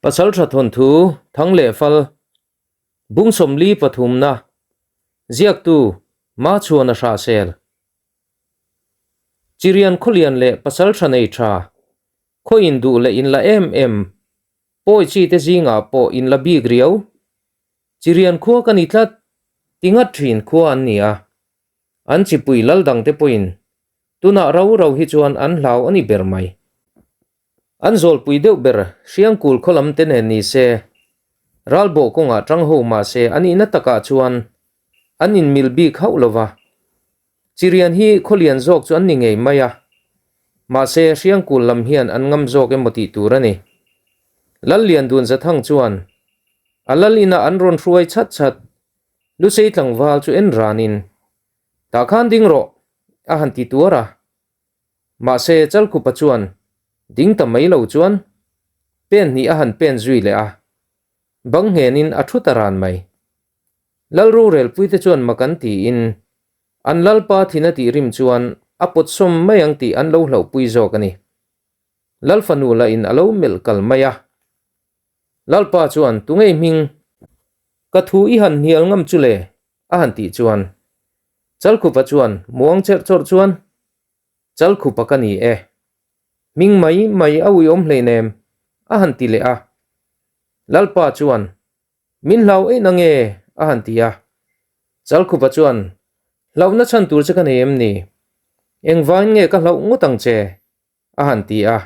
Pasaltha thawnthu Thang leh Fal Bung 43 na Ziaktu Machhuana Hrahsel Chirian khawlian leh pasaltha nei tha khaw in duh leh in la em em pawi chi te zingah pawh in la bik riau Chirian khua ka ni tlat ti ngat thin khua an ni a an chipui lal dang te pawhin tunah rau rau hi chuan an hlau a ni ber mai. An zawlpui deuh ber Hriangkul khaw lam te nen ni se, ralbawh kawngah tang ho mah se a nihna takah chuan an inmil bik hauh lo va. Chirian hi khaw lian zawk chu an ni ngei mai a, mahse Hriangkul lam hian an ngam zawk emaw tih tur a ni. Lalliandun Zathang chuan a lal inah an rawn hruai chhat chhat, Lusei tlangval chu en ranin, Tah khan ding rawh, a han ti tuar a. Mahse, Chalkhupa chuan ding ta mai lo chuan pen hnih a han pen zui leh a, bang nghenin a thu ta ran mai. Lal rorelpuite chuan mak an tiin an lalpa thin a tih rim chuan a pawt sawm mai ang tih an lo hlauhpui zawk a ni. Lal fanu lahin a lo melh kal mai a. Lalpa chuan tungei hming ka thu i han hnial ngam chu le a han tih chuan Chalkhupa chuan muang cherh chawrh chuan, Chalkhupa ka ni e. Hming mai mai a uiawm hleinem, a han ti leh a. Lalpa chuan, Min hlau eih na nge? a han ti a. Chalkhupa chuan, Hlauhna chhan tur che ka nei em ni? Engvangin nge ka hlauh ngawt ang che? a han ti a.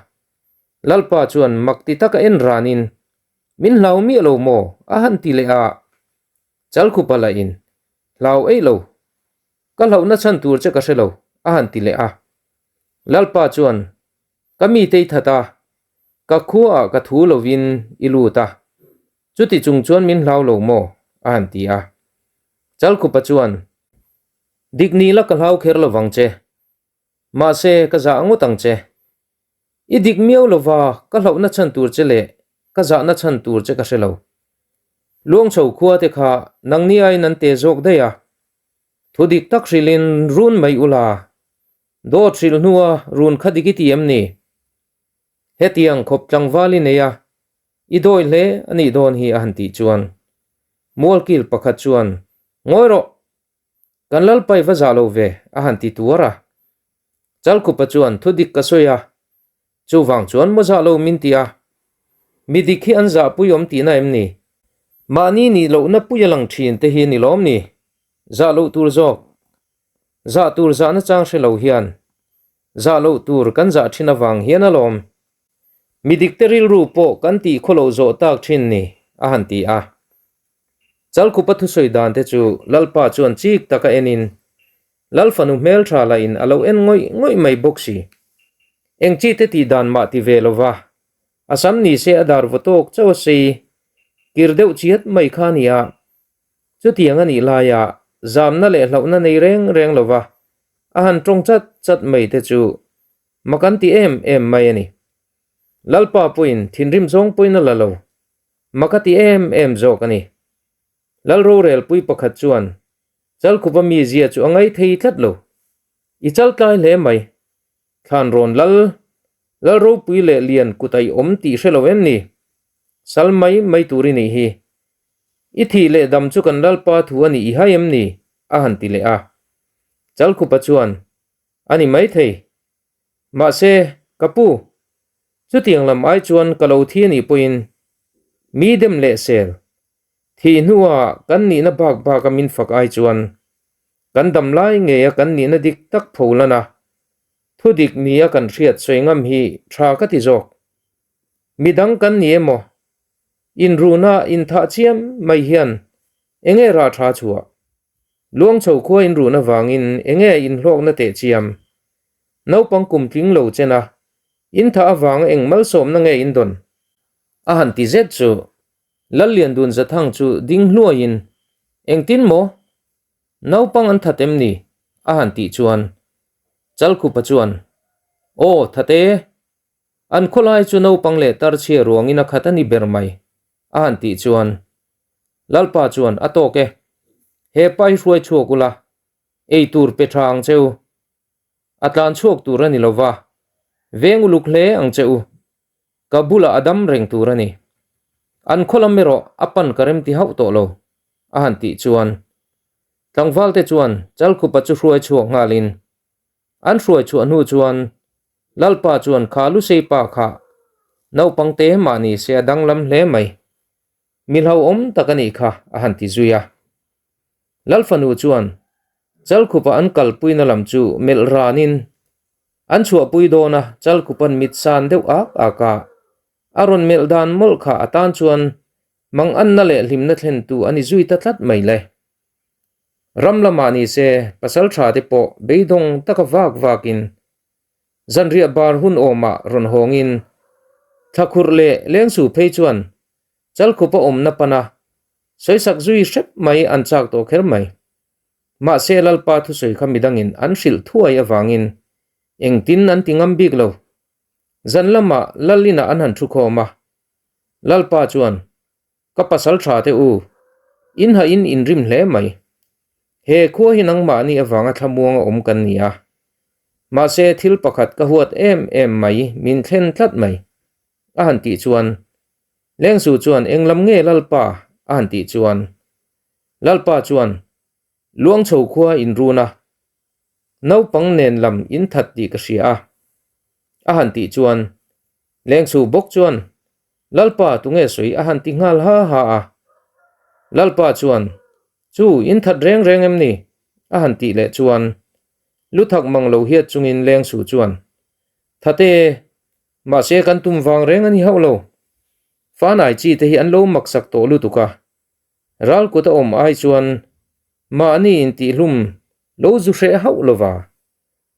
Lalpa chuan mak ti taka en ranin, Min hlau miah lo maw? a han ti leh a. Chalkhupa lahin, Hlau eih lo. Ka hlauhna chhan tur che ka hre lo, a han ti leh a. Lalpa chuan, Ka mi tei that a, ka khuaah ka thu lovin i lut a, chuti chung chuan min hlau lo maw? a han ti a. Chalkhupa chuan, Dik ni la ka hlau kher lovang che. Mahse, ka zah ngawt ang che. I dik miau lova ka hlauhna chhan tur che leh ka zahna chhan tur che ka hre lo. Luangchho khua te kha nangni aiin an te zawk daih a. Thu dik tak hrilhin run mai ula, dawt hrilh hnua run kha dik i ti em ni? Hetiang khawp tlangval i nei a, i dawi hle a nih dawn hi a han tih chuan Mualkil pakhat chuan, Ngawi rawh! Kan Lalpai va zah lo ve, a han ti tuar a. Chalkhupa chuan thu dik ka sawi a, chuvang chuan maw zah lo min ti a. Mi dik hi an zahpui awm tihna em ni? Mahni nih lohna pui a lang thin te hi ni lawm ni? Zah loh tur zawk. Zah tur zahna chang hre lo hian zah loh tur kan zah thin avang hian alawm. Mi dik te rilru pawh kan tih khaw loh zawh tak thin ni, a han ti a. Chalkhupa thusawi dan te chu Lalpa chuan chik taka enin Lal fanu hmeltha lahin a lo en ngawih ngawih mai bawk si. Eng chi te tih dan mah ti ve lova, a sam ni se a dar vaw tawk chauh a sei kir deuh chiat mai kha a ni a. Chutiang a nih laia zamna leh hlauhna nei reng reng lova a han tawng chat chat mai te chu mak an ti em em mai a ni. Lalpa pawhin thinrim zawng pawhin a la lo. Mak a ti em em zawk a ni. Lal rorelpui pakhat chuan Chalkhupa mizia chu a ngai thei tlat lo. I chal tlai hle mai. Thlan rawn lal, Lal ropui leh lian kut a i awm tih hre lo em ni? Sal mai mai tur i nih hi. I thih leh dam chu kan Lalpa thu a nih i hai em ni? a han ti leh a. Chalkhupa chuan, A ni maithei. Mahse, ka pu, chutiang lam ai chuan ka lo thi a nih pawhin mi dem leh sel, thih hnua kan nihna bak baka min fak ai chuan kan dam lai ngeia kan nihna dik tak pho lan a, thu dik nia kan hriat sawi ngam hi tha ka ti zawk. Midang kan ni emaw, inruna inthah chiam mai hian enge rah tha chhuah? Luangchho khua inrun avangin enge inhlawkna teh chiam? Naupang kum tling lo chen a, in thah avanga eng malsawmna nge in dawn? A han ti zet chu Lalliandun Zathang chu ding hluaiin, Engtin maw? Naupang an that em ni? a han tih chuan Chalkhupa chuan, Aw, that e! An khawlai chu naupang leh tarchhia ruangin a khat a ni ber mai, a han tih chuan Lalpa chuan, A tawk e! He pa hi hruai chhuak ula, ei tur pe tha ang che u. A tlan chhuak tur a ni lo va, veng uluk hle ang che u. Ka bulah a dam reng tur a ni. An khaw lam erawh a pan ka rem ti hauh tawh lo, a han tih chuan tlangvalte chuan Chalkhupa chu hruai chhuak nghalin an hruai chhuah hnu chuan Lalpa chuan kha Lusei pa kha naupang te mahni se a danglam hle mai, mi hlauhawm tak a nih kha a han ti zui a. Lalfanu chuan Chalkhupa an kalpuina lam chu melh ranin an chhuahpui dawn a, Chalkhupa'n mit san deuh ak ak a, a rawn melh dan mawlh kha a tan chuan manganna leh hlimna thlentu a ni zui ta tlat mai le. Ram lamah ni se pasal tha te pawh beidawng taka vak vakin zanriah bar hun awmah rawn hawngin thlakhurh leh lengsu phei chuan Chalkhupa awmna pana sawisak zui hrep mai an chak tawh kher mai. Mahse Lalpa thusawi kha midangin an hrilh thuai avangin engtin an ti ngam bik lo. Zan lamah Lal inah an han thu khawm a. Lalpa chuan, Ka pasal tha te u, in hahin in rim hle mai. He khua hi nangmahni avanga thlamuanga awm kan ni a. Mahse thil pakhat ka huat em em mai min thlen tlat mai. A han tih chuan, Lengsu chuan eng lam nge Lalpa? a han tih chuan, Lalpa chuan, Luangchho khua in run a, naupang nen lam in that tih ka hria a. A han tih chuan, Lengsu bawk chuan, Lalpa tunge sawi a han ti nghal ha ha a. Lalpa chuan, Chu, in that reng reng em ni? a han tih leh chuan, lu thak mang lo hiat chungin Lengsu chuan, Thate, mahse kan tum vang reng a ni hauh lo. Fanai chi te hi an lo maksak tawh lutuk a, ral kut a awm ai chuan mahni intihhlum lo zu hreh hauh lova,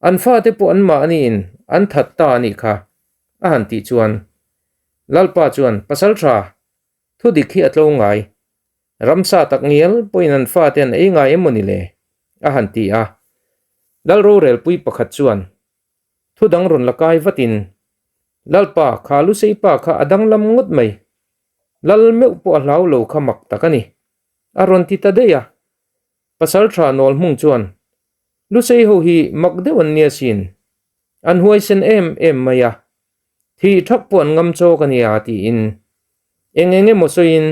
An fate pawh an mahniin an that ta a nih kha, a han tih chuan Lalpa chuan, Pasal tha, thu dik hi a tlo ngai. Ramsa tak ngial pawhin an fate an ei ngai em maw ni le? a han ti a. Lal rorelpui pakhat chuan thu dang rawn la kai vatin, Lalpa, kha Lusei pa kha a danglam ngawt mai. Lal meuh pawh a hlau lo kha mak tak a ni, a rawn ti ta daih a. Pasal tha nawl hmung chuan, Lusei ho hi mak deuh an nia sin, an huaisen em em mai a, thih thak pawh an ngam chawk a nia tiin eng eng emaw sawiin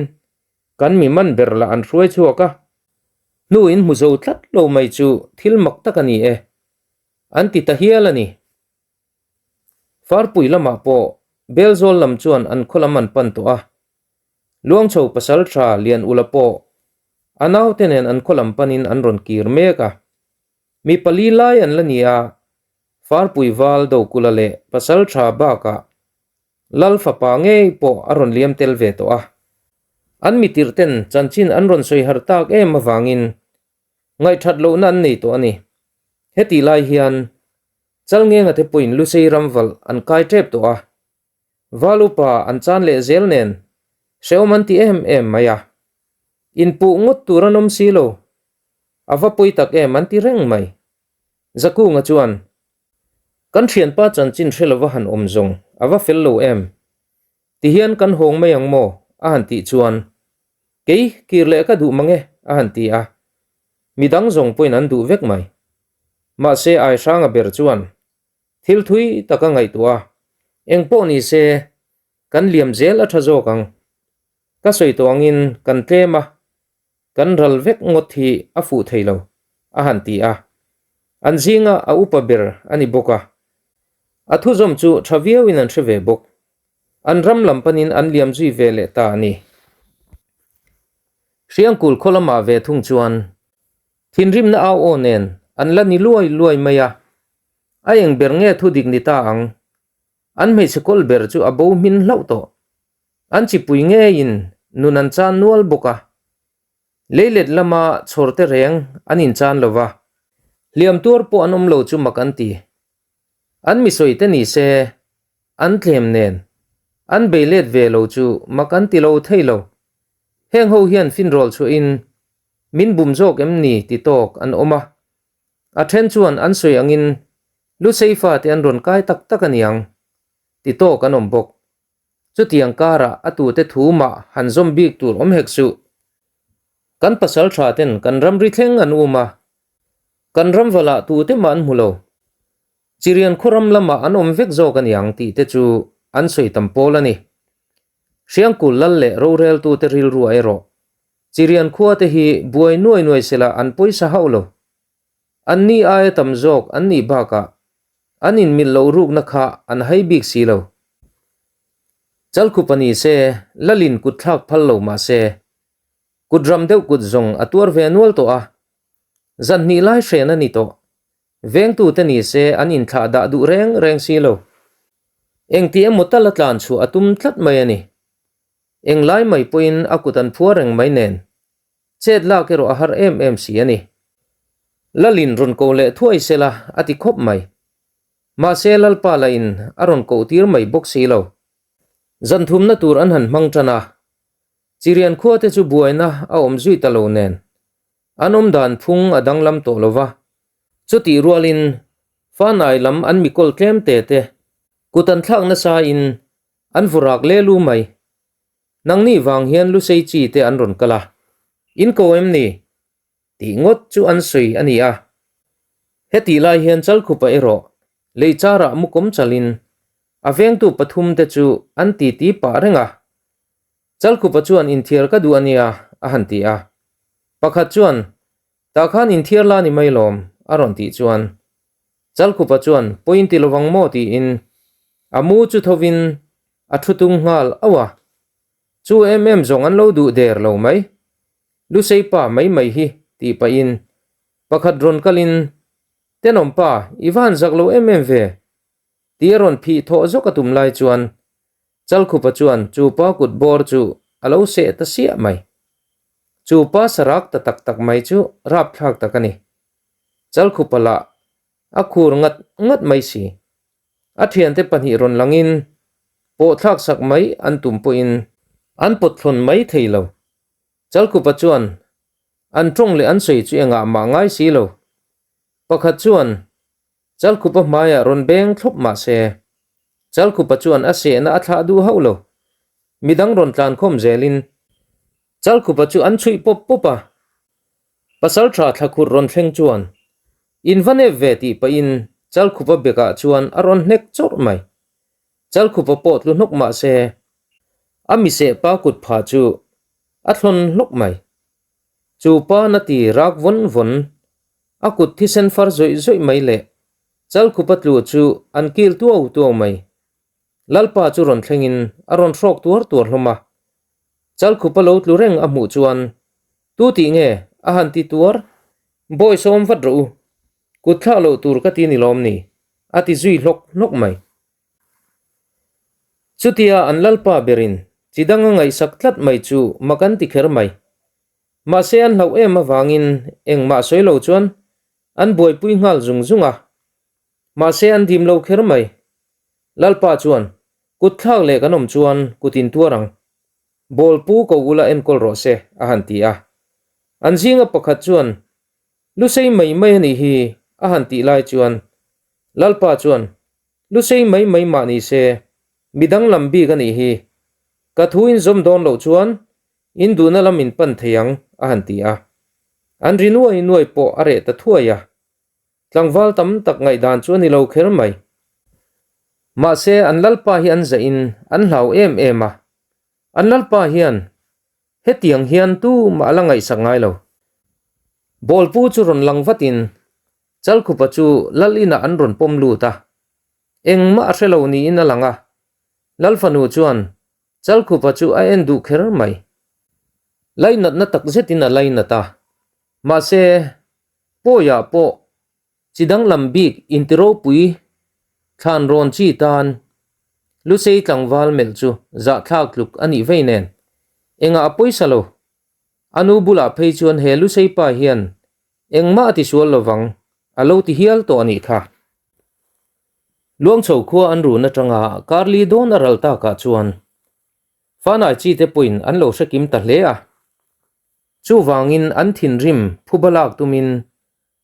kan mi man ber lah an hruai chhuak a, hnu in hmu zo tlat lo mai chu thil mak tak a ni e, an ti ta hial a ni. Farpui lamah pawh Belzawl lam chuan an khaw lam an pan tawh a, Luangchho pasal tha Lian Ula pawh a naute nen an khaw lam panin an rawn kir mek a. Mi pali lai an la ni a, Farpui Val Dokula leh pasal tha bakah Lal fapa ngei pawh a rawn liam tel ve tawh a. An mitirh ten chanchin an rawn sawi harh tak em avangin ngaihthat lohna an nei tawh a ni. Hetih lai hian Chalngenga te pawhin Lusei ramvalh an kai tep tawh a. Val upa an chan leh zel nen hrehawm an ti em em mai a, inpuh ngawt tur an awm si lo, a va pawi tak em an ti reng mai. Zakunga chuan, Kan thianpa chanchin hre lova han awm zawng a va fel lo em? Tihian kan hawng mai ang maw? a han tih chuan, Kei kir leh ka duh mang e a han ti a, midang zawng pawhin an duh vek mai. Mahse Aihranga ber chuan, Thil thui tak a ngaihtuah a, eng pawh ni se kan liam zel a tha zawk ang. Ka sawi tawh angin kan tlem a, kan ral vek ngawt hi a fuh thei lo, a han ti a. An zinga a upa ber a ni bawk a, a thuzawm chu tha viauin an hre ve bawk. An ram lam panin an liam zui ve leh ta a ni. Hriangkul khaw lamah ve thung chuan Thinrimna au aw nen an la ni luai luai mai a, a eng ber nge thu dik ni ta ang? An hmeichhe kawl ber chu a bo hmin hlauh tawh. An chipui ngeiin nun an chan nual bawk a, leilet lama chhawr te reng an inchan lo va, hliam tuar pawh an awm lo chu mak an ti. An misawi te ni se an tlem nen an bei let ve lo chu mak an ti lo thei lo. Heng ho hian finrawl chhuahin Min bum zawk em ni ti tawk an awm a, a then chuan an sawi angin Lusei fate an rawn kai tak tak a niang ti tawk an awm bawk. Chutiang karah a tute thu mah han zawm bik tur awm hek suh. Kan pasal tha ten kan ramri thleng an um a, kan ramvalah tute mah an hmu lo. Chirian khaw ram lamah an awm vek zawk a niang tih te chu an sawi tam pawl a ni. Hriangkul lal leh roreltute rilruah erawh Chirian khua te hi buai nuai nuai sela an pawisa hauh lo. An ni aia tam zawk an nih bakah an inmilh loh rukna kha an hai bik si lo. Chalkhupa ni se Lalin kut thlak phal lo mah se kut ram deuh kut zawng a tuar ve nual tawh a, zan hnih lai hren a ni tawh. Vengtute ni se an inthlah dah duh reng reng si lo. Engti emaw tal a tlan chhuah a tum tlat mai a ni. Englai mai pawhin a kut an phuar reng mai nen, chet lak erawh a har em em si a ni. Lalin rawn ko leh thuai sela a ti khawp mai. Mahse Lalpa lahin a rawn koh tir mai bawk si lo. Zan thumna tur an han hmang tan a, Chirian khua te chu buaina a awm zui ta lo nen, an awm dan phung a danglam tawh lo va. Chutih rualin Fanai lam an mikawl tlem te te kut an thlak nasa in An vurak le lu mai. Nangni vang hian Lusei chi te an rawn kal a. In ko em ni? Tih ngawt chu an sawi a ni a. Hetih lai hian Chalkhupa erawh lei charah mu kawm chalin a vengtu pathum te chu an titi pah reng a. Chalkhupa chuan inthiar ka duh a nia a han ti a. Pakhat chuan Tah khan inthiar la ni mai lawm, a rawn tih chuan Chalkhupa chuan pawi inti lovang maw tiin a mu chu thovin a thu tung nghal auh a. Chu em em zawng an lo duh der lo mai. Lusei pa mai mai hi tih pahin pakhat rawn kalin, Tenawm pa, i va han zak lo em em ve? Ti a rawn phih thawh zawk a tum lai chuan Chalkhupa chuan chu pa kut bawr chu a lo seh ta siah mai. Chu pa sarak ta tak tak mai chu rapthlak tak a ni. Chalkhupa lah a khur ngat ngat mai si. A thiante pahnih rawn langin pawhthlak sak mai an tum pawhin an pawthlawn mai thei lo. Chalkhupa chuan an tawng leh an sawi chu engah mah ngai si lo. Pakhat chuan Chalkhupa hmaiah rawn beng thlawp mah se, Chalkhupa chuan a sehna a thlah duh hauh lo. Midang rawn tlan khawm zelin Chalkhupa chu an chhuih pawp pawp a. Pasaltha thlakhurh rawn thleng chuan in va nep ve tih pahin Chalkhupa bekah chuan a rawn hnek chawrh mai. Chalkhupa pawh tlu hnawk mah se, a miseh pa kut phah chu a thlawn hlawk mai. Chu pa na ti rak vawn vawn, a kut thisen far zawih zawih mai leh Chalkhupa tlu chu an kil tuau tuau mai. Lalpa chu rawn thlengin a rawn hrawk tuar tuar hlawm a. Chalkhupa lo tlu reng a hmuh chuan, Tu tih nge? a han ti tuar, Bawi sawm vat rawh u, kut thlak loh tur ka ti ni lawm ni? a ti zui hlawk hlawk mai. Chutia an Lalpa berin chi dang a ngaihsak tlat mai chu mak an ti kher mai. Mahse an hlauh em avangin engmah sawi lo chuan an buaipui nghal zung zung a. Mahse an dim lo kher mai. Lalpa chuan, Kut thlak leh kan awm chuan kut in tuar ang. Bawl pu ko ula enkawl rawh se, a han ti a. An zinga pakhat chuan, Lusei mai mai a nih hi, a han tih lai chuan Lalpa chuan, Lusei mai mai mah ni se, mi danglam bik a nih hi. Ka thu in zawm dawn loh chuan in duhna lam in pan thei ang, a han ti a. An ri nuai nuai pawh a reh ta thuai a. Tlangval tam tak ngaihdan chu a ni lo kher mai. Mahse, an Lalpa hi an zaih in an hlau em em a. An Lalpa hian hetiang hian tumah a la ngaihsak ngai lo. Bawlpu chu rawn lang vatin Chalkhupa chu Lal inah an rawn pawm lut a, engmah a hre lo niin a lang a. Lal fanu chuan Chalkhupa chu a en duh kher mai. Lainatna tak zetin a lainat a, mahse pawiah pawh chi danglam bik intiropui thlan rawn chi tan Lusei tlangval melh chu zahthlak tluk a nih vei nen engah a pawisa lo. A nu bulah phei chuan he Lusei pa hian Engmah a tisual lovang, a lo ti hial tawh a nih kha. Luangchho khua an run atanga Karli dawn a ral takah chuan Fanai chi te pawhin an lo hre kim ta hle a. Chuvangin an thinrim phuba lak tumin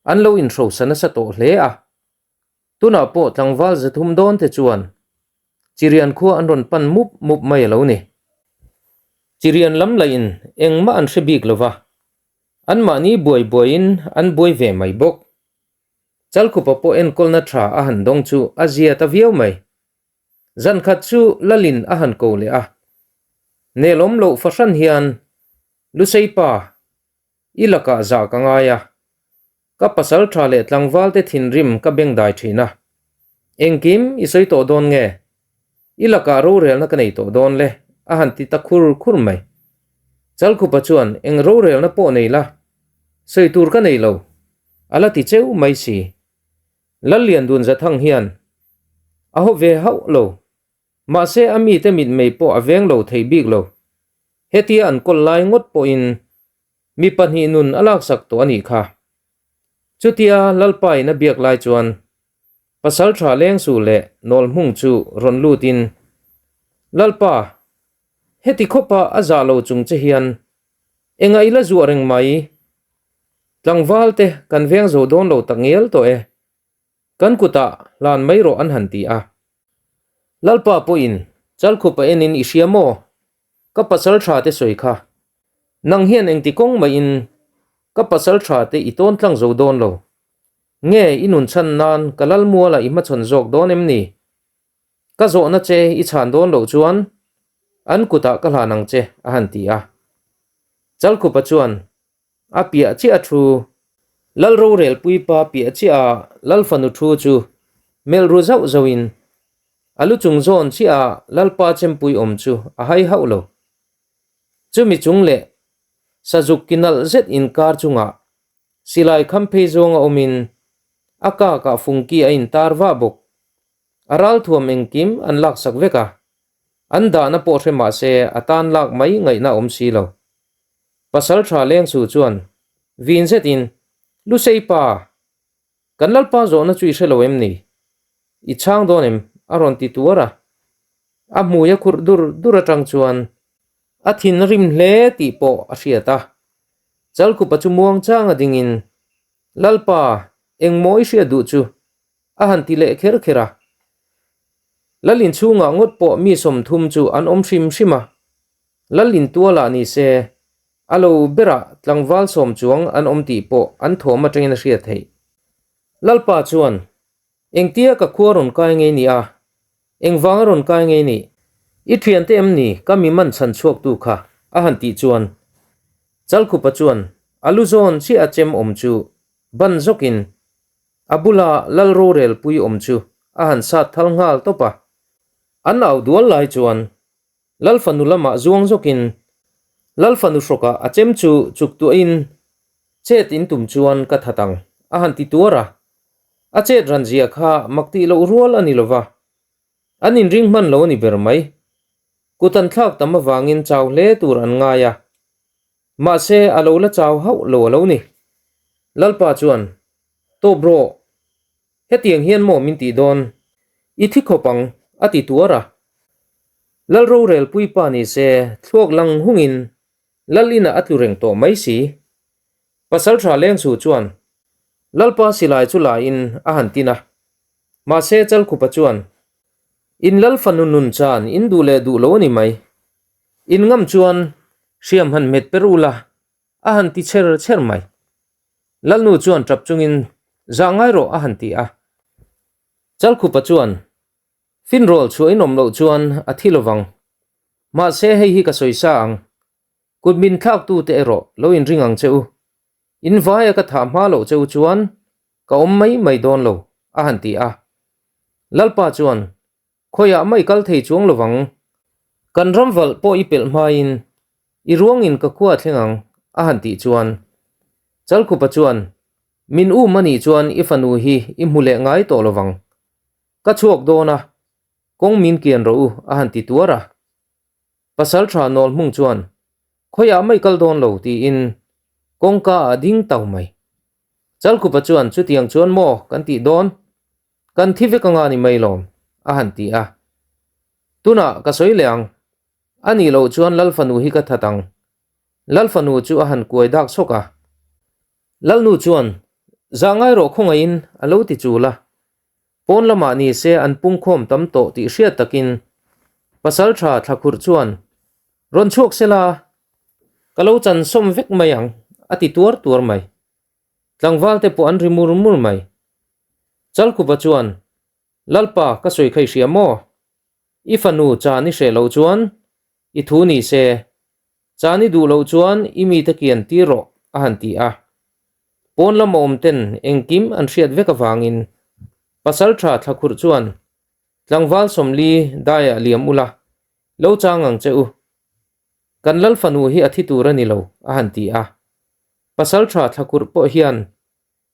an lo inhrosa nasa tawh hle a. Tunah pawh tlangval zathum dawn te chuan Chirian khua an rawn pan mup mup mai a lo ni. Chirian lam lahin engmah an hre bik lova, Anmahni buai buaiin an buai ve mai bawk. Chalkhupa pawh enkawlna tha a han dawng chu a zia ta viau mai. Zan khat chu Lalin a han ko leh a. Nelawm loh fahran hian Lusei pa i lakah zah ka ngai a, ka pasal tha leh tlangval te thinrim ka bengdai thin a. Engkim i sawi tawh dawn nge? I lakah rorelna ka nei tawh dawn le a han ti ta khur khur mai. Chalkhupa chuan eng rorelna pawh nei la, sawi tur ka nei lo, a la ti cheu mai si. Lalliandun Zathang hian a haw ve hauh lo. Mahse a mite mitmei pawh a veng lo thei bik lo. Hetia an kawl lai ngawt pawhin mi pahnih nun a laksak tawh a nih kha. Chutia Lalpain a biak lai chuan Pasaltha Lengsu leh Nawlhmung chu rawn lutin, Lalpa, heti khawpa a zah lo chung che hian engah i la zuah reng mai? Tlangval te kan veng zo dawn lo tak ngial tawh e. Kan kutah hlan mai rawh an han ti a. Lalpa pawhin Chalkhupa enin i hria maw? Ka pasal tha te sawi kha. Nang hian engti kawng maiin ka pasal tha te i tawn tlang zo dawn lo. Nge i nun chhan nan ka Lalmuala i hmachhawn zawk dawn em ni? Ka zawhna che i chhan dawn loh chuan an kutah ka hlan ang che a han ti a. Chalkhupa chuan A piah chiah a thu. Lal rorel puipa piah chiah a Lal fanu thu chu melh ru zauh zauh in a lu chung zawn chiah a Lalpa chempui awm chu a hai hauh lo. Chumi chung leh sazuk ki nalh zet inkar chungah silai kham phei zawng a awm in a kak ah fungki a intar vah bawk. A ralthuam engkim an laksak vek a, an dahna pawh hre mah se a tan lak mai ngaihna awm si lo. Pasal tha Lengsu chuan vin zetin, Lusei pa, kan Lalpa zawhna chu i hre lo em ni? I chhang dawn em? a rawn ti tuar a. A hmui a khurh dur dur atang chuan a thin a rim hle tih pawh a hriat a. Chalkhupa chu muang changa dingin, Lalpa, engmaw i hriat duh chu? a han ti leh kher kher a. Lal inchhungah ngawt pawh mi 30 chu an awm hrim hrim a. Lal intualah ni se, a lo berah tlangval sawm chuang an awm tih pawh an thawm atangin a hriat theih. Lalpa chuan, Engtia ka khua rawn kai ngei ni a? Engvanga rawn kai ngei ni? I thiante em ni ka mi man chhan chhuaktu kha? a han tih chuan Chalkhupa chuan a lu zawn chiah a chem awm chu ban zawkin A bula Lal rorel pui awm chu a han sat thal nghal tawp a. An au dual lai chuan Lal fanu lamah zuang zawkin Lal fanu hrawkah a chem chu chuk tuahin chet in tum chuan ka that ang a han ti tuar a. A chet ran zia kha mak tih loh rual a ni lova. An inring hman lo a ni ber mai. Kut an thlak tam avangin chau hle tur an ngai a. Mahse a lo la chau hauh lo a lo ni. Lalpa chuan, Tawp rawh, hetiang hian maw min tih dawn? I thi khawp ang, a ti tuar a. Lal rorel puipa ni se thluak lang hungin Lal inah a tlu reng tawh mai si. Pasaltha Lengsu chuan Lalpa silai chu la in a han tin a. Mahse Chalkhupa chuan, In Lal fanu nun chan in duh leh duh lo a ni mai. In ngam chuan hriam han hmet per ula a han ti chher chher mai. Lalnu chuan tap chungin zah ngai rawh a han ti a. Chalkhupa chuan finrawl chhuah in awm loh chuan a thi lovang. Mahse hei hi ka sawi sa ang. Kut min thlaktute erawh lo inring ang che u. In vaia ka thah hma loh che u chuan ka awm mai mai dawn lo a han ti a. Lalpa chuan Khawiah mai kal thei chuang lovang. Kan ram valh pawh i pelh hmain i ruangin ka khua thleng ang, a han tih chuan Chalkhupa chuan, Min um a nih chuan i fanu hi i hmu leh ngai tawh lovang. Ka chhuak dawn a, kawng min kian rawh u, a han ti tuar a. Pasal tha nawl hmung chuan, Khawiah mai kal dawn lo, tiin kawngka ah a ding tau mai. Chalkhupa chuan, Chutiang chuan maw kan tih dawn? Kan thi vek anga ni mai lawm, a han ti a. Tunah ka sawi leh ang. A nih loh chuan Lal fanu hi ka that ang. Lal fanu chu a han kuai dak chhawk a. Lalnu chuan, Zah ngai rawh khawngaihin, a lo ti chul a. Pawn lamah ni se an pungkhawm tam tawh tih hriat takin pasal tha thlakhurh chuan, Rawn chhuak sela, ka lo chan sawm vek mai ang, a ti tuar tuar mai. Tlangval te pawh an ri mur mur mai. Chalkhupa chuan, Lalpa, ka sawi kha i hria maw? I fanu chan i hreh loh chuan I thu ni se, chan i duh loh chuan i mite kian tir rawh, a han ti a. Pawn lama awm ten engkim an hriat vek avangin Pasalṭha Thlakhurh chuan tlangval 40 daiah liam ula, lo chang ang che u. Kan Lal fanu hi a thi tur a ni lo, a han ti a. Pasalṭha Thlakhurh pawh hian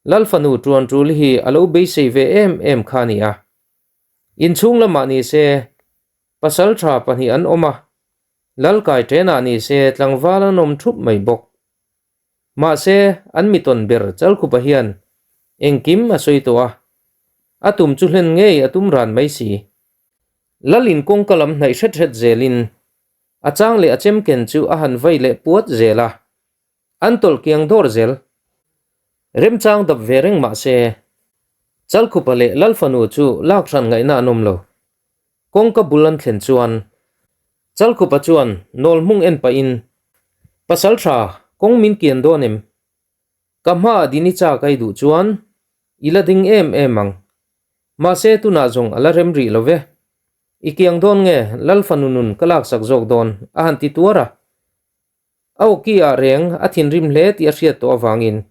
Lal fanu ṭuan ṭul hi a lo beisei ve em em kha a ni a. Inchhung lamah ni se Pasalṭha pahnih an awm a, Lal kai ṭenah ni se tlangval an awm ṭhup mai bawk. Mahse, an mitawn ber Chalkhupa hian engkim a sawi tawh a, a tum chu hlen ngei a tum ran mai si. Lalin kawngka lam hnaih hret hret zelin a chang leh a chemken chu a han vai leh puat zel a, an tawlh kiang dawr zel. Remchang dap ve reng mahse, Chalkhupa leh Lalfanu chu lak hran ngaihna an awm lo. Kawngka bul an thlen chuan Chalkhupa chuan nawl hmung en pahin, Pasal tha, kawng min kian dawn em? Ka hmaah din i chak ai duh chuan i la ding em em ang. Mahse tunah zawng a la rem rih lo ve. I kiang dawn nge Lal fanu nun ka laksak zawk dawn a han ti tuar a. A awki ah reng a thinrim hle tih a hriat tawh avangin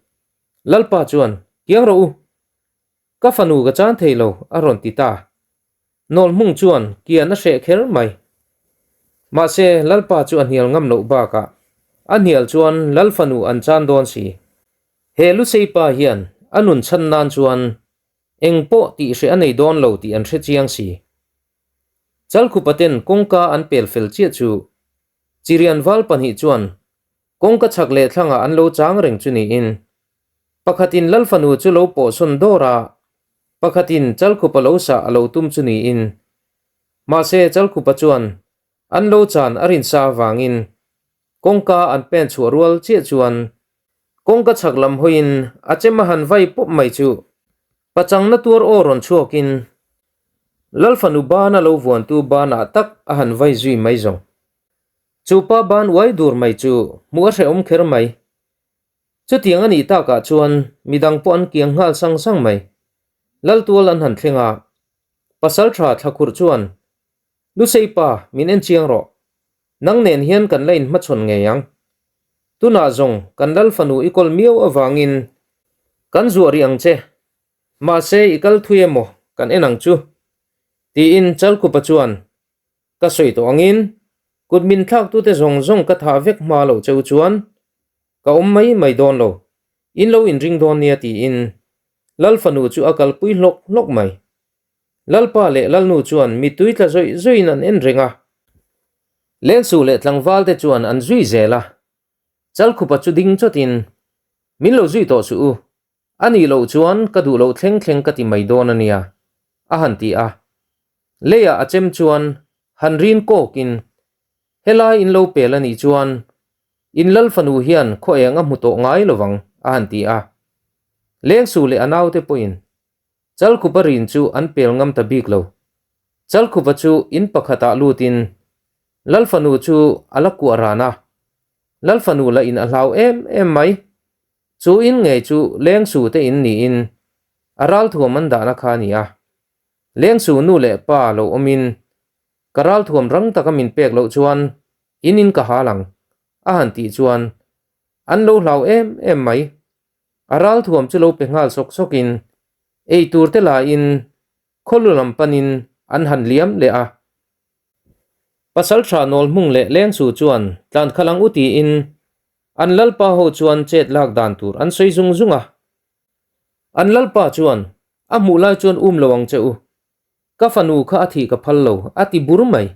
Lalpa chuan, Kiang rawh u! Ka fanu ka chan thei lo a rawn ti ta. Nawl hmung chuan kian a hreh kher mai. Mahse, Lalpa chu a hnial ngam loh bakah a hnial chuan Lal fanu an chan dawn si. He Lusei pa hian a nun chhan nan chuan eng pawh tih hreh a nei dawn lo tih an hre chiang si. Chalkhupa ten kawngka an pel fel chiah chu Chirian val pahnih chuan Kawngka chhak leh thlangah an lo chang reng chu niin, pakhatin Lal fanu chu lo pawhsawn dawr a, pakhatin Chalkhupa lo sah a lo tum chu niin. Mahse Chalkhupa chuan an lo chan a rinsa avangin kawngka an pen chhuah rual chiah chuan kawngka chhak lam hawiin a chem a han vai pawp mai chu pachangna tuar aw rawn chhuakin Lal fanu bana lo vuantu banah tak a han vai zui mai zawng. Chu pa ban uai dur mai chu hmuh a hrehawm kher mai. Chutiang a nih takah chuan midang pawh an kiang nghal sang sang mai. Laltual an han thleng a, Pasaltha Thlakhurh chuan, Lusei pa, min en chiang rawh. Nang nen hian kan la inhmachhawn ngei ang. Tunah zawng kan Lal fanu i kawl miau avangin kan zuah rih ang che. Mahse i kal thui emaw kan en ang chu, tiin Chalkhupa chuan Ka sawi tawh angin, kut min thlaktute zawng zawng ka thah vek hma loh cheu chuan ka awm mai mai dawn lo, in lo inring dawn nia tiin Lal fanu chu a kalpui hlawk hlawk mai. Lalpa leh Lalnu chuan mittui tla zawih zawihin an en reng a. Lensu leh tlangvalte chuan an zui zel a, Chalkhupa chu ding chawtin, Min lo zui tawh suh u, A nih loh chuan ka duh loh thleng thleng ka ti mai dawn a nia, a han ti a. Leiah a chem chuan han rin kawkin, Helai in lo pel a nih chuan in lal fanu hian khaw eng a hmu tawh ngai lo vang, a han ti a. Lengsu leh a naute pawhin Chalkhupa rin chu an pel ngam ta bik lo. Chalkhupa chu in pakhatah lutin lal fanu chu a la kuah ran a. Lal fanu lah in a hlau em em mai. Chu in ngei chu Lengsu te in niin a ralthuam an dahna kha a ni a. Lengsu nu leh pa lo awmin ka ralthuam rang taka min pek loh chuan in in ka hal ang a han tih chuan an lo hlau em em mai. A ralthuam chu lo pe nghal sawk sawkin ei tur te lain khawlu lam panin an han liam leh a. Pasaltha Nawlhmung leh Lengsu chuan tlan khalh ang u tiin An lalpa ho chuan chet lak dan tur an sawi zung zung a. An lalpa chuan, A hmuh lai chuan um lo ang che u. Ka fanu kha a thih ka phal lo, a ti bur mai.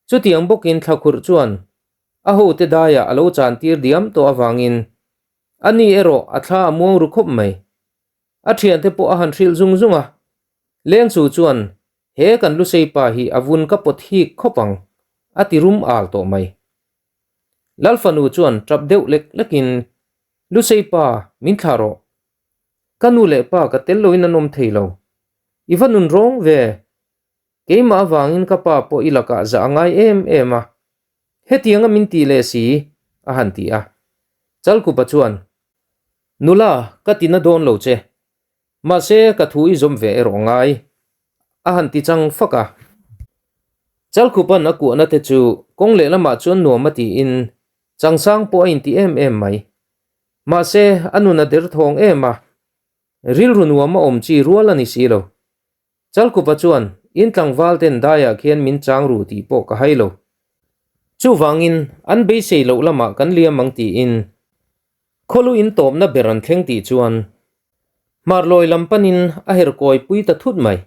Chutiang bawkin Thlakhurh chuan a hote daiah a lo chan tir diam tawh avangin a ni erawh a thla a muang ru khawp mai. A thiante pawh a han hrilh zung zung a. Lengsu chuan, He kan Lusei pa hi a vun ka pawt hik khawp ang, a ti rum al tawh mai. Lal fanu chuan tap deuh lek lekin, Lusei pa, min thlah rawh. Ka nu leh pa ka tel loin an awm thei lo. I va nun rawng ve. Keimah avangin ka pa pawh i lakah zah a ngai em em a. Hetianga min tih leh si, a han ti a. Chalkhupa chuan, Nula, ka ti na dawn lo che. Mahse, ka thu i zawm ve erawh ngai, a han ti chang fak a. Chalkhupan a kuahna te chu kawng lehlamah chuan nuam a tiin changsang pawh a inti em em mai. Mahse, a nun a derthawng em a, rilru nuam a awm chi rual a ni si lo. Chalkhupa chuan, In tlangval ten daiah khian min chang ru tih pawh ka hai lo. Chuvangin, an beisei loh lamah kan liam ang tiin Khawlu in tawpna ber an thleng tih chuan Hmarlawi lam panin a her kawi pui ta thut mai.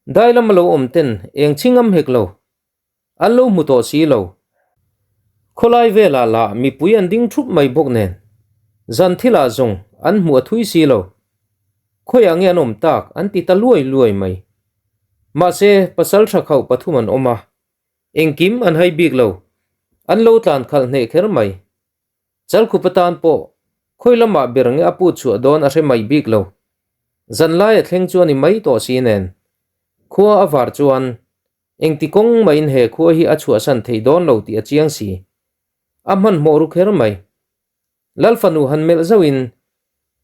Dai lama lo awm ten eng chhi ngam hek lo. An lo hmu tawh si lo. Khawlai velah lah mipui an ding thup mai bawk nen zan thilah zawng an hmuh a thui si lo. Khawiah nge an awm tak an ti ta luai luai mai. Mahse pasal tha khauh pathum an awm a, engkim an hai bik lo. An lo tlan khalh hneh kher mai. Chalkhup atan pawh khawi lamah ber nge a put chhuah dawn a hre mai bik lo. Zanlai a thleng chu a ni mai tawh si nen. Khua a var chuan engti kawng mahin he khua hi a chhuahsan thei dawn lo tih a chiang si. A hmanhmawh ru kher mai. Lal fanu han melh zauhin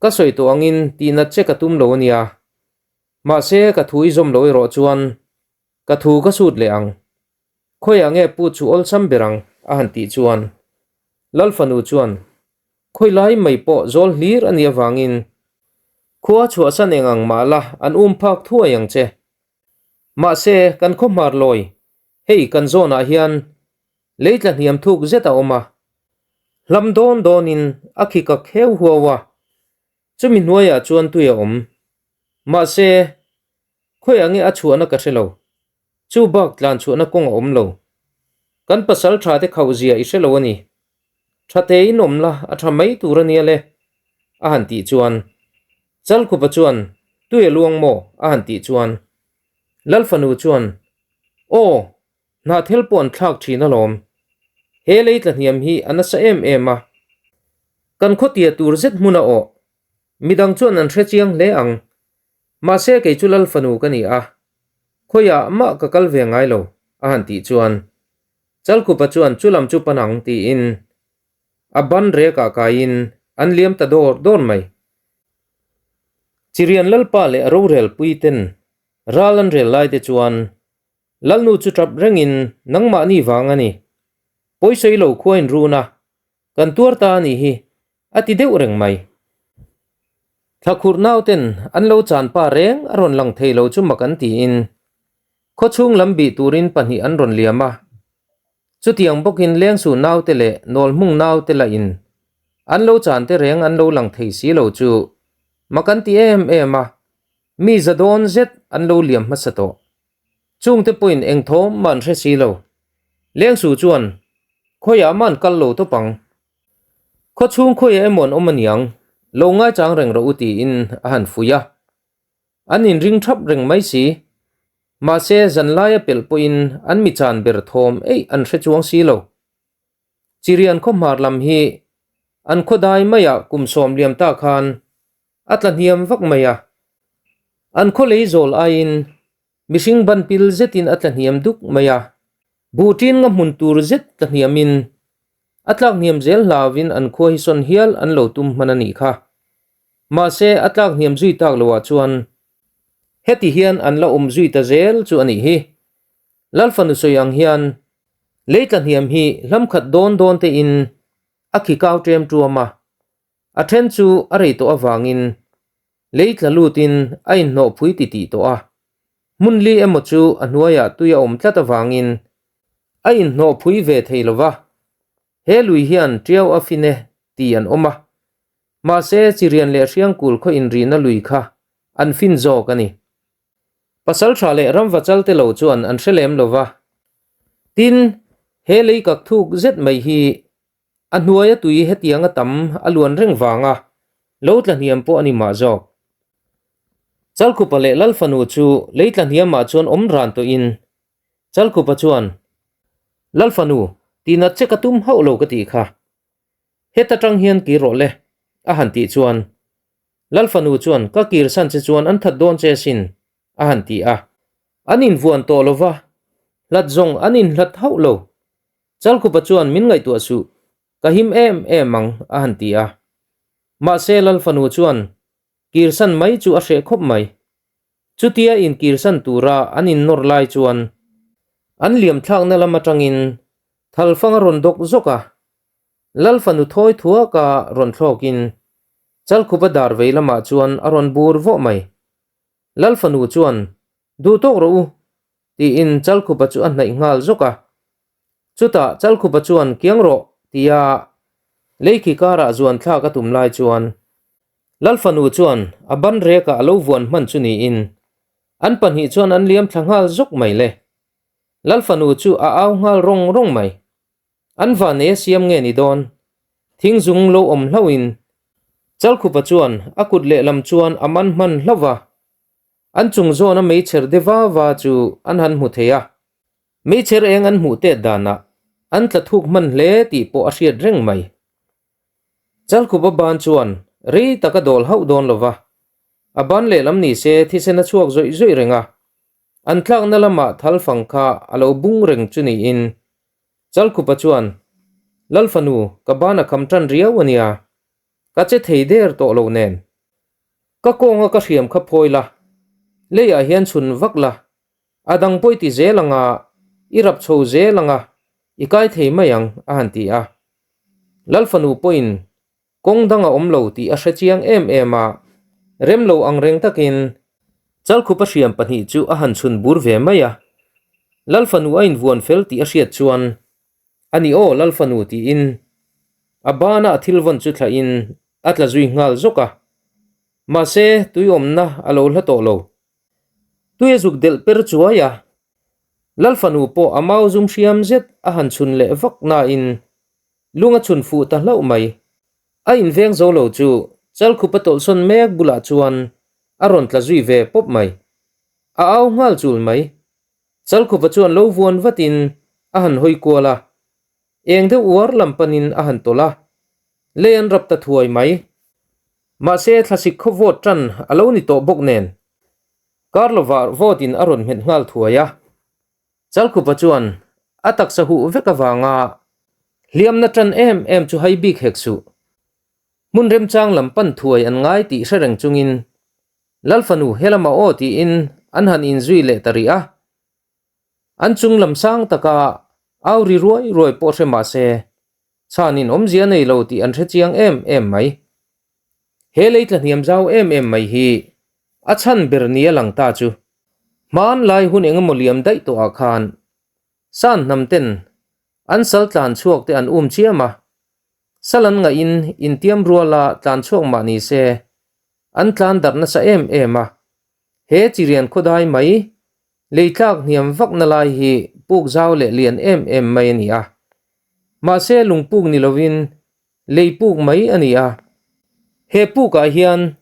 ka sawi tawh angin tihnat che ka tum lo a nia. Mahse ka thu i zawm lo erawh chuan ka thu ka sut leh ang. Khawiah nge pu chu awlsam ber ang? a han tih chuan Lal fanu chuan khawi lai mai pawh zawl hlir a nih avangin khua chhuahsan eng ang mah la an um phak thuai ang che. Mahse kan khaw hmar lawi hei kan zawnah hian lei tla hniam thuk zet a awm a, hlam dawn dawnin a khi ka kheu huau a, chumi hnuaiah chuan tui a awm. Mahse khawiah nge a chhuahna ka hre lo. Chu bak tlan chhuahna kawng a awm lo. Kan pasal tha te khauh zia i hre lo a ni. Tha te in awm la a tha mai tur a nia le a han tih chuan Chalkhupa chuan Tui a luang maw? a han tih chuan Lal fanu chuan Aw, hnahthel pawh an thlak thin alawm. He lei tla hniam hi a nasa em em a. Kan khawtia tur zet hmun a awh. Midang chuan an hre chiang hle ang. Mahse kei chu Lal fanu ka ni a, khawiah mah ka kal ve ngai lo, a han tih chuan Chalkhupa chuan chu lam chu pan ang tiin a ban rekah kaiin an liam ta dawr dawr mai. Chirian Lalpa leh a rorel pui ten ral an rel lai te chuan Lalnu chu tap rengin nangmahni vang a ni, pawisawi lo khua in run a, Kan tuar ta a nih hi, a ti deuh reng mai. Thlakhurh nauten an lo chan pa reng a rawn lang thei lo chu mak an tiin khawchhung lam bih turin pahnih an rawn liam a. Chutiang bawkin Lengsu naute leh Nawlhmung naute lah in an lo chan te reng an lo lang thei si lo chu mak an ti em em a, mi za dawn zet an lo liam hmasa tawh. Chungte pawhin eng thawm mah an hre si lo. Lengsu chuan, Khawiah mah an kal lo tawp ang. Khawchhung khawiah emaw an awm aniang, lo ngaichang reng rawh u tiin a han fuih a. An inring thap reng mai si. Mahse, zanlaia pelh pawhin an mi chan ber thawm eih an hre chuang si lo. Chirian khawhmar lam hi an khawdai maiah kum sawm liam ta khan A tla hniam vak mai a. An khaw lei zawl aiin mihring ban pil zetin a tla hniam duk mai a. Buh ṭin nga hmun tur zet tla hniamin a tlak hniam zel hlauvin an khua hi sawn hial an lo tum hman a nih kha. Mahse a tlak hniam zui tak loah chuan heti hian an la awm zui ta zel chu a nih hi. Lal fanu sawi ang hian lei tla hniam hi hlam khat dawn dawn tein a khi kau ṭem ṭuam a. A then chu a rei tawh avangin lei tla lutin a inhnawh phui ti tih tawh a, hmun li emaw chu a hnuaiah tui a awm tlat avangin a inhnawh phui ve thei lo va, he lui hian tiau a fin e ti an awm a, mahse Chirian leh Hriangkul khaw inrihna lui kha an fin zawk a ni. Pasaltha leh ramvachal te lo chuan an hre lem lo va, tin, he lei kak thuk zet mai hi A hnuaia tui hetiang a tam a luan reng vanga lo tla hniam pawh a ni mah zawk. Chalkhupa leh Lal fanu chu lei tla hniamah chuan awm ran tawhin Chalkhupa chuan, Lal fanu, tihnat che ka tum hauh lo ka tih kha. Heta tang hian kir rawh le, a han tih chuan Lal fanu chuan, Ka kirsan che chuan an that dawn che asin, a han ti a. An invuan tawh lo va, hlat zawng an inhlat hauh lo. Chalkhupa chuan min ngaihtuah suh, ka him em em ang a han ti a. Mahse Lal fanu chuan kirsan mai chu a hreh khawp mai. Chutia inkirsan tura an innawr lai chuan. An liam thlakna lam atangin thalfang a rawn dawk zawk a, Lal fanu thawi thuaka rawn thlawkin Chalkhupa dar vei lamah chuan a rawn bur vawh mai. Lal fanu chuan, Duh tawk rawh u, tiin Chalkhupa chu a hnaih nghal zawk a. Chutah Chalkhupa chuan kiang rawh tia leikhi karah zuan thlak a tum lai chuan Lal fanu chuan a ban rekah a lo vuan hman chu niin an pahnih chuan an liam thla nghal zawk mai le. Lal fanu chu a au nghal rawng rawng mai. An vanei a siam nge ni dawn? Thing zung lo awm hlauhin Chalkhupa chuan a kut lehlam chuan a man hman hlauh va. An chung zawna meichher de va va chu an han hmu thei a. Meichher eng an hmuh tet danah an tla thuk hman hle tih pawh a hriat reng mai. Chalkhupa ban chuan rei tak a dawl hauh dawn lo va, a ban lehlam ni se thisen a chhuak zawih zawih reng a, an tlakna lamah thal fang kha a lo bung reng chu niin Chalkhupa chuan, Lal fanu, ka ban a kham tan riau a nia, ka che thei der tawh lo nen. Ka kawnga ka hriam kha phawi la, leiah hian chhun vak la, A dang pawh i ti zel ang a, i rap chho zel ang a, i kai thei mai ang, a han ti a. Lal fanu pawhin kawng dang a awm lo tih a hre chiang em em a, rem lo ang reng takin Chalkhupa hriam pahnih chu a han chhun bur ve mai a. Lal fanu a invuan fel tih a hriat chuan, A ni aw Lal fanu tiin a bana a thil vawn chu thlahin a tla zui nghal zawk a. Mahse, tui awmna a lo hla tawh lo. Tui a zuk delh per chuai a, Lal fanu pawh a mau zum hriam zet a han chhun leh vak nain lung a chhun fuh ta hlauh mai. A inveng zo lo chu Chalkhupa tawlhsawn mek bulah chuan a rawn tla zui ve pawp mai. A au nghal chul mai. Chalkhupa chuan lo vuan vatin a han hawi kual a, eng deuh uar lam panin a han tawlh a, lei an rap ta thuai mai. Mahse thlasik khaw vawt tan a lo ni tawh bawk nen kar lovah vawt in a rawn hmet nghal thuai a. Chalkhupa chuan a taksa huh vek avanga hliamna tan em em chu hai bik hek suh. Hmun remchang lam pan thuai an ngai tih hre reng chungin Lal fanu helama aw tiin an han inzui leh ta rih a. An chung lam sang taka au ri ruai ruai pawh hre mahse Chhanin awmzia nei lo tih an hre chiang em em mai. He lei tlahniam zau em em mai hi a chhan ber nia lang ta chu hman lai hun engemaw liam daih tawhah khan san hnam ten an sal tlan chhuak te an um chiam a, sal an ngaih in intiam ruala tlan chhuak mah ni se an tlan darh nasa em em a, he chirian khawdai mai Lei tlak hniam vakna lai hi puk zau leh lian em em mai a ni a. Mahse lung puk ni lovin lei puk mai a ni a. He pukah hian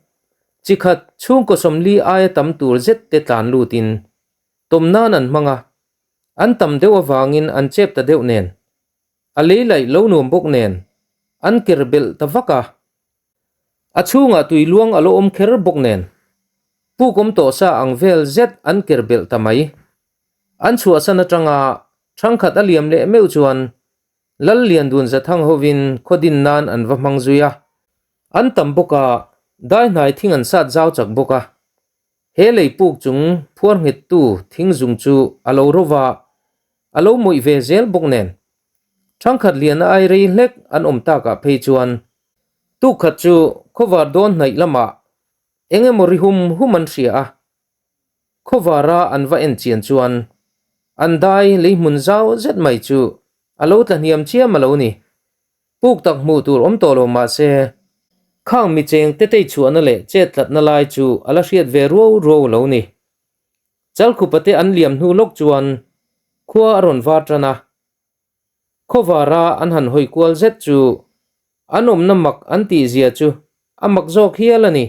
chi khat chhungkaw sawmli aia tam tur zet te tlan lutin tawm nan an hmang a, an tam deuh avangin an chep ta deuh nen, a lei laih lo nuam bawk nen an ker belh ta vak a. A chhungah tui luang a lo awm kher bawk nen, puk awm tawh sa ang vel zet an ker belh ta mai. An chhuahsan atanga thangkhat a liam leh meuh chuan Lal Liandun Zathang hovin khaw din nan an va hmang zui a. An tam bawk a, dai hnai thing an sat zau chak bawk a. He lei puk chung phuar nghettu thing zung chu a lo ro va, a lo mawih ve zel bawk nen. Thangkhat lian a ai rei hlek an awm takah phei chuan Tukkhat chu khawvar dawn hnaih lamah eng emaw ri hum hum an hria a, khawvara an va en chian chuan an dai lei hmun zau zet mai chu a lo tla hniam chiam a lo ni. Puk tak hmuh tur awm tawh lo mah se, khang mi cheng te tei chhuahna leh chet tlatna lai chu a la hriat ve ruau ruau lo ni. Chalkhupa te an liam hnu lawk chuan khua a rawn var tan a, Khawvara an han hawi kual zet chu an awmna mak an tih zia chu a mak zawk hial a ni.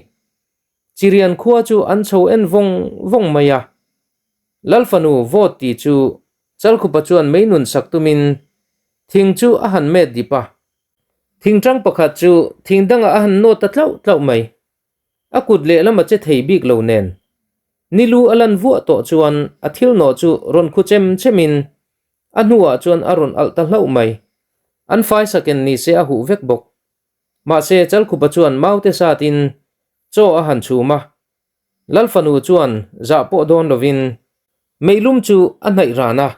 Chirian khua chu an chho en vawng vawng mai a. Lal fanu vawt tih chu Chalkhupa chuan mei nun sak tumin thing chu a han met dip a. Thingtang pakhat chu thing dangah a han nawt ta tlauh tlauh mai. A kut lehlam a che thei bik lo nen. Nilu a lan vuah tawh chuan a thil nawh chu rawn khu chem chemin a hnuah chuan a rawn alh ta hlauh mai. An faisaken ni se a huh vek bawk. Mahse Chalkhupa chuan maute satin chaw a han chhum a. Lal fanu chuan zah pawh dawn lovin meilum chu a hnaih ran a.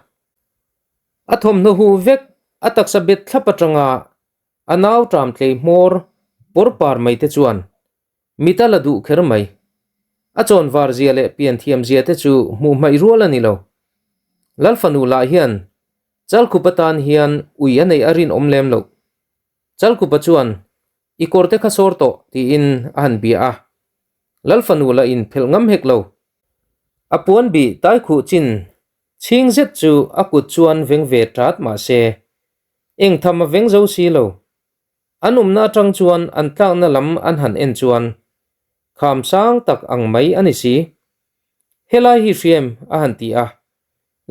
A thawmhnaw huh vek a taksa bet thlap atanga a nau ṭam tlei hmawr pawr par mai te chuan mit a la duh kher mai. A chawn var zia leh pian thiam zia te chu hmuh hmaih rual a ni lo. Lalfanu lah hian Chalkhup atan hian ui a neih a rinawm lem loh. Chalkhupa chuan I kawr te kha sawr tawh tiin a han bia a. Lalfanu lah in phelh ngam hek lo. A puan bih tai khuh chin chhing zet chu a kut chuan veng ve ṭat mah se, eng tham a veng zo si lo. An awmna atang chuan an tlakna lam an han en chuan kham sang tak ang mai a ni si. Helai hi hriam a han ti a,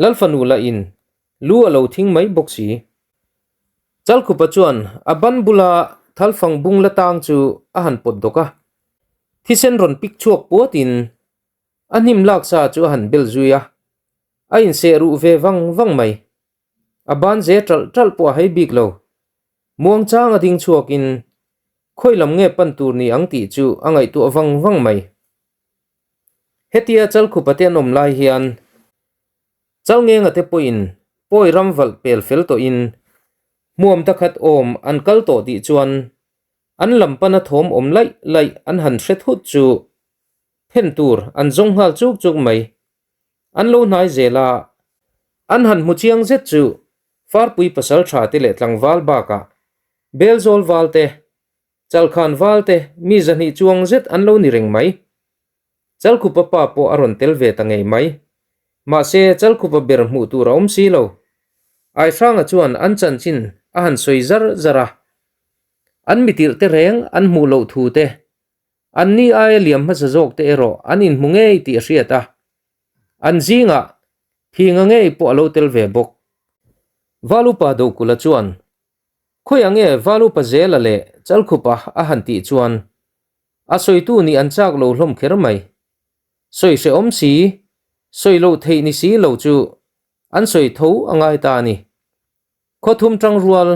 Lalfanu lah in lu a lo thing mai bawk si. Chalkhupa chuan a ban bula thalfang bung la tang chu a han pawt dawk a, thisen rawn pik chhuak puat in a hnim lak sa chu a han bel zui a, a inseh ruh ve vang vang mai. A ban ze ṭalh ṭalh pawh a hei bik lo. Muangchang a ding chhuak in khawi lam nge pan tur ni ang tih chu a ngaihtuah vang vang mai. Hetia Chalkhupa te an awm lai hian Chalngenga te pawhin pawi ram valh pel fel tawhin hmuam takhat awm an kal tawh tih chuan an lam pana thawm awm laih laih an han hre thut chu phen tur an zawng nghal chuk chuk mai. An lo hnai zel a, an han hmu chiang zet chu Farpui pasal tha te leh tlangval bakah Belzawl val te, Chalkhan val te mi zahnih chuang zet an lo ni reng mai. Chalkhupa pa pawh a rawn tel ve ta ngei mai. Mahse Chalkhupa ber hmuh tur a awm si lo. Aihranga chuan an chanchin a han sawi zar zar a. An mitirh te reng an hmuh loh thu te, an ni aia liam hmasa zawk te erawh an inhmu ngei tih a hriat a. An zingah Phinga ngei pawh a lo tel ve bawk. Valupa Dokula chuan Khawiah nge Valupa Zela leh Chalkhupa a han tih chuan a sawitu nih an chak lo hlawm kher mai. Sawi hrehawm si, sawi loh theih ni si lo chu an sawi tho a ngai ta a ni. Khawthum tang rual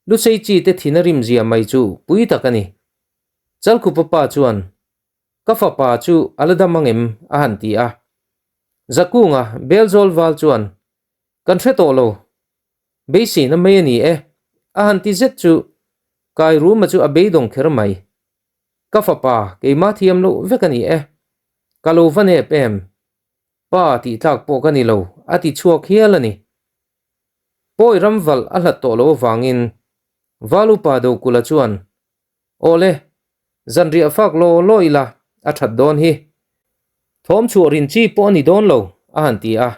Lusei chi te thin a rim zia mai chu pui tak a ni. Chalkhupa pa chuan Ka fapa chu a la dam ang em? a han ti a. Zakunga Belzawl val chuan Kan hre tawh lo. Beiseina mai a ni e, a han ti zet chu Kairuma chu a beidawng kher mai. Ka fapa, keimah thiam loh vek a ni e. Ka lo va nep em? Pa tih tlak pawh ka ni lo, a ti chhuak hial a ni. Pawi ram valh a hlat tawh loh avangin Valupa Dokula chuan, Awle, zanriah fak law law ila, a that dawn hi. Thawm chhuah rin chi pawh a ni dawn lo, a han ti a.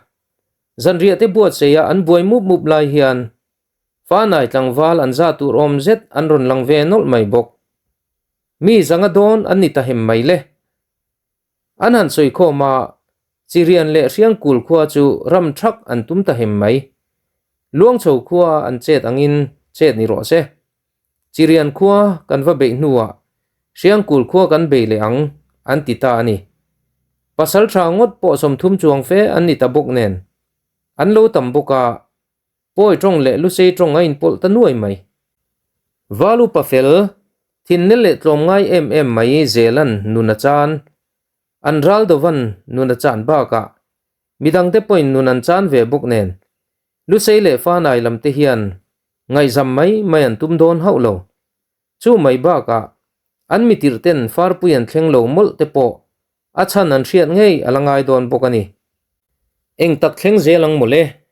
Zanriah te buatsaih a an buai mup mup lai hian Fanai tlangval an za tur awm zet an rawn lang ve nawlh mai bawk. Mi zanga dawn an ni ta hem mai le. An han sawi khawm a, Chirian leh Hriangkul khua chu ram thak an tum ta hem mai. Luangchho khua an chet angin chet ni rawh se. Chirian khua kan va beih hnuah Hriangkul khua kan bei leh ang an ti ta a ni. Pasal tha ngawt pawh 30 chuang fe an ni ta bawk nen an lo tam bawk a, Pawi tawng leh Lusei tawng a inpawlh ta nuai mai. Val upa fel, thinlel leh tlawm ngai em em mai Zelan nun a chan. An ral dovan nun a chan bakah midangte pawhin nun an chan ve bawk nen Lusei leh Fanai lam te hian ngaihzam mai mai an tum dawn hauh lo. Chu mai bakah an mitirh ten farpui an thleng lo mawlh te pawh a chhan an hriat ngei a la ngai dawn bawk a ni. Eng tak thleng zel ang mawle?